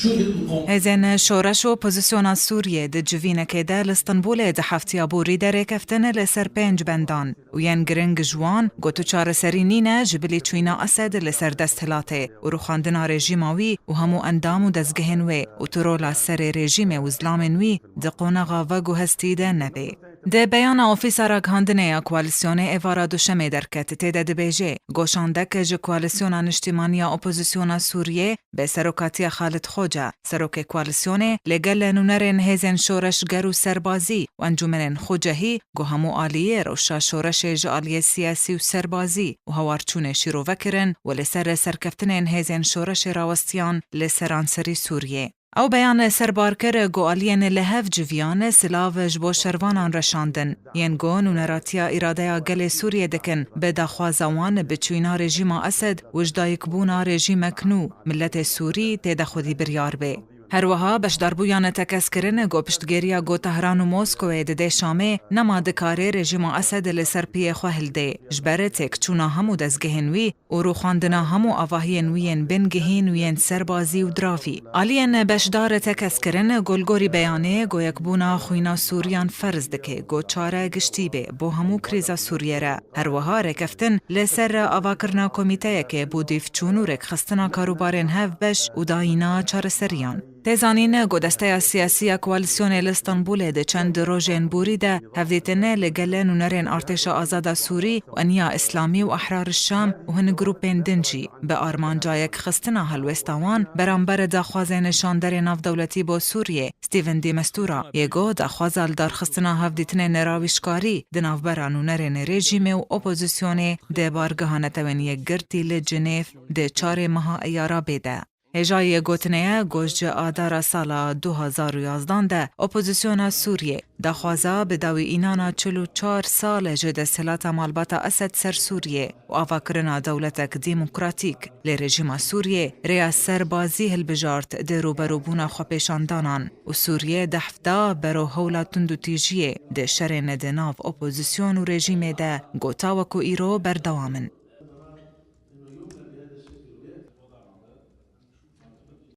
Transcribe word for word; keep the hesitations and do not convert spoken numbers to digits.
Hêzên şoreş û opozisyona Sûriyê di civînekê de li Stenbolê di heftiya borî de rêkeftin li ser pênc bendan û yên giring ji wan got û çareserî nîne ji bilî çûyîna Esed li ser desthilatê û rûxandina rejîma wî û hemû endam û dezgehên wê û tu rola serê rejîmê û zilamên wî di qonaxa veguhestî de nebê. Di beyana Ofîsa Ragihandinê ya Koalîsyonê êvara Duşemê derket, tê de dibêje, goşandek ji Koalîsyona Niştîmaniya Opozisyona Sûriyê bi serokatiya Xalid Xoca, serokê Koalîsyonê, lê gel nûnerên hêzên şoreşger û serbazî û encûmenên xwecehî, ku hemû aliyê rewşa şoreşê ji aliyê siyasî û serbazî û hawarçûnê şîrove kirin û li ser serkeftinên hêzên şoreşê rawestiyan li seranserî Sûriyê. Ew beyan serbar kir ku aliyên li hev civiyan silav ji bo şervanan reşandin, yên ku nûneratiya îradeya gelê Sûriyê dikin bi daxwaza wan bi çûyîna rejîma Esed û ji dayikbûna rejîmek nû, miletê Sûrî tê de xwedî biryar bê. Her wiha beşdarbûyan tekez kirin ku piştgiriya ku Tehran û Moskowê dide Şamê nema dikarê rejîma Esed li ser piyê xwe hildê, ji ber têkçûna hemû dezgehên wî û rûxandina hemû avahiyên wî yên bingehîn û yên serbazî û diravî. Aliyên beşdar tekez kirin ku li gorî beyanê ku yekbûna xwîna Sûriyan ferz dike ku çare giştî bê bo hemû krîza Sûriyê re. Her wiha rêkeftin li ser avakirina komîteyekê bo dîvçûn û rêkxistina karûbarên hevbeş û dayîna çareseriyan. Tê zanîn ku desteya siyasî ya koalîsyonê li Stenbolê di çend rojên borî de hevdîtin li gel nûnerên Artêşa Azada Sûrî û Eniya Îslamî û Ehrar Şam û hin grûpên din jî bi armanca yekxistina helwêsta wan beramber daxwazên şanderê navdewletî bo Sûriyê, Stephen de Mistura, yê ku daxwaza li darxistina hevdîtinên rawîşkarî di navbera nûnerên rejîmê û opozisyonê di Bargeha Netewên Yekgirtî li Cinêv di çarê meha Eyara bê de. Hêjayî gotinê ye ku ji Adara sala du hazar û yazdan de opozisyona Sûriyê daxwaza bi dawî înana çil û çar sal ji desthilata malbata Esed ser Sûriyê û avakirina dewletek demokratîk, lê rejîma Sûriyê rêya serbazî hilbijart di rûberûbûna xwepêşandanan û Sûriyê dehf da bero hewla tundûtîjiyê di şerên di nav opozîsyon û rejîmê de ku ta wekû îro berdewam in.